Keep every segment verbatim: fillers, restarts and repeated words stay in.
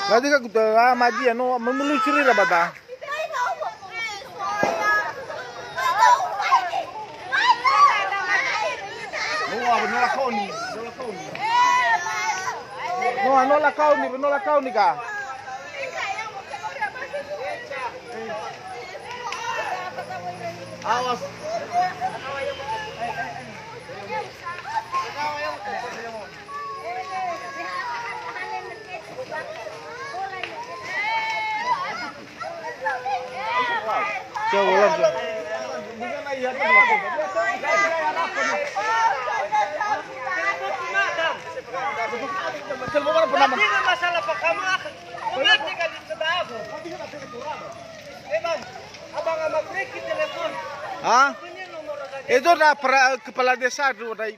Ladi ka kuta, ah, madia no, memulu cerita bada. No, no la kaoni, no la kaoni. No, no la kaoni, no la kaoni ka. Awas. Coba langsung. Masalah pakamu, aku ngerti kali itu dah. Memang abang sama Freki telepon. Hah? Punya nomor saja. Itu dah pra-, kepala desa tu dah.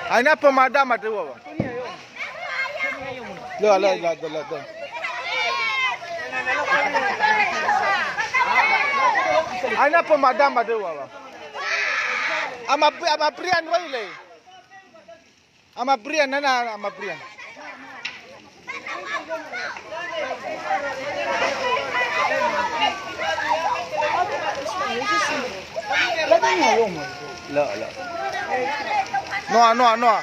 Aina pemadam ada, Wawa. Lö, lö, lö, lö, lö. Aina pemadam ada, Wawa. Ama, ama Brian, Wawa, le. Ama Brian, nana, ama Brian. Lö, lö. Noa, noa, noa.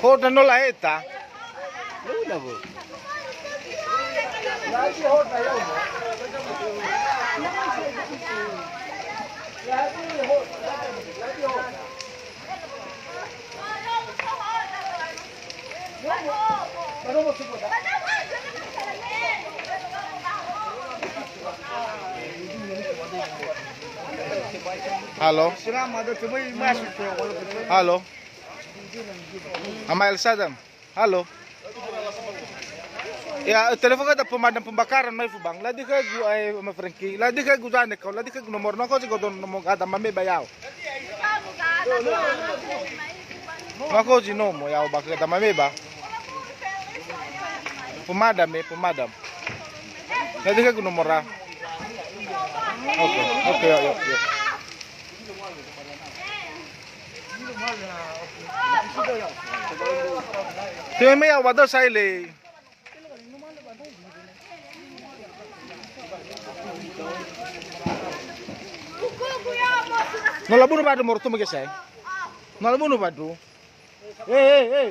Ho, da no la'e ta? Lö, lö. Halo. Halo. Ama Elsa, dam. Halo. Ya, telepon kada pemadam pembakaran mai fu bang. Ladi ke gu ai ma Franky. Ladi ke gu zane kau. Ladi ke gu nomor noko si godon nomor kada mame bayau. Noko si nomo ya ba kada mame ba. Pemadam, eh, pemadam. Ladi ke gu nomor ra. Oke, oke, yuk, yuk, yuk. Teme ya, wa do sa ele. No labunu badu morotu mege sai. No labunu badu. Eh, eh, eh.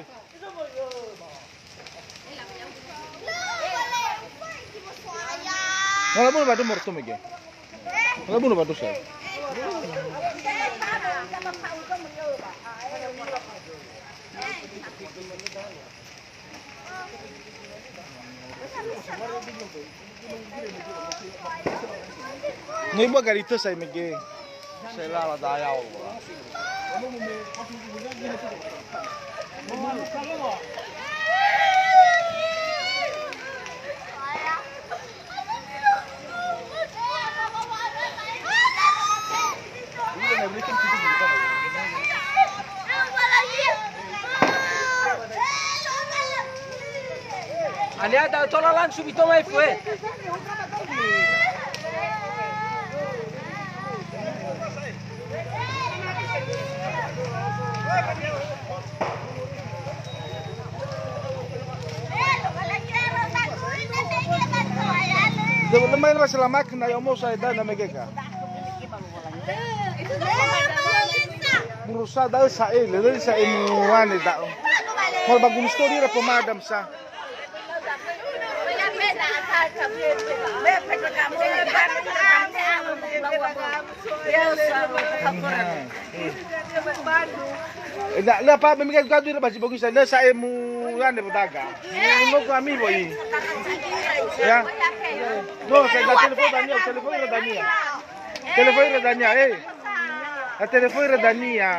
No labunu badu morotu mege. No labunu badu sai. No ibu'a galito sai mege. Sai lala daya, Allah. Alea da'ö tola langsung ito mai fue. Lö mai lö selamak na yomo sa eda na megeka. Burusa da'ö sa'e, lö sa'e muane da'ö. Mol ba gumi stori ra pemadam sa. Eh, la, la, pa, mega gadu ira basi bogisa, la, sa emu, ya, ne, bodaga. Ini mau kami, boy. Ya. No, saya dah telepon Dania, telepon ira Dania. Telepon ira Dania, eh. Ya, telepon ira Dania.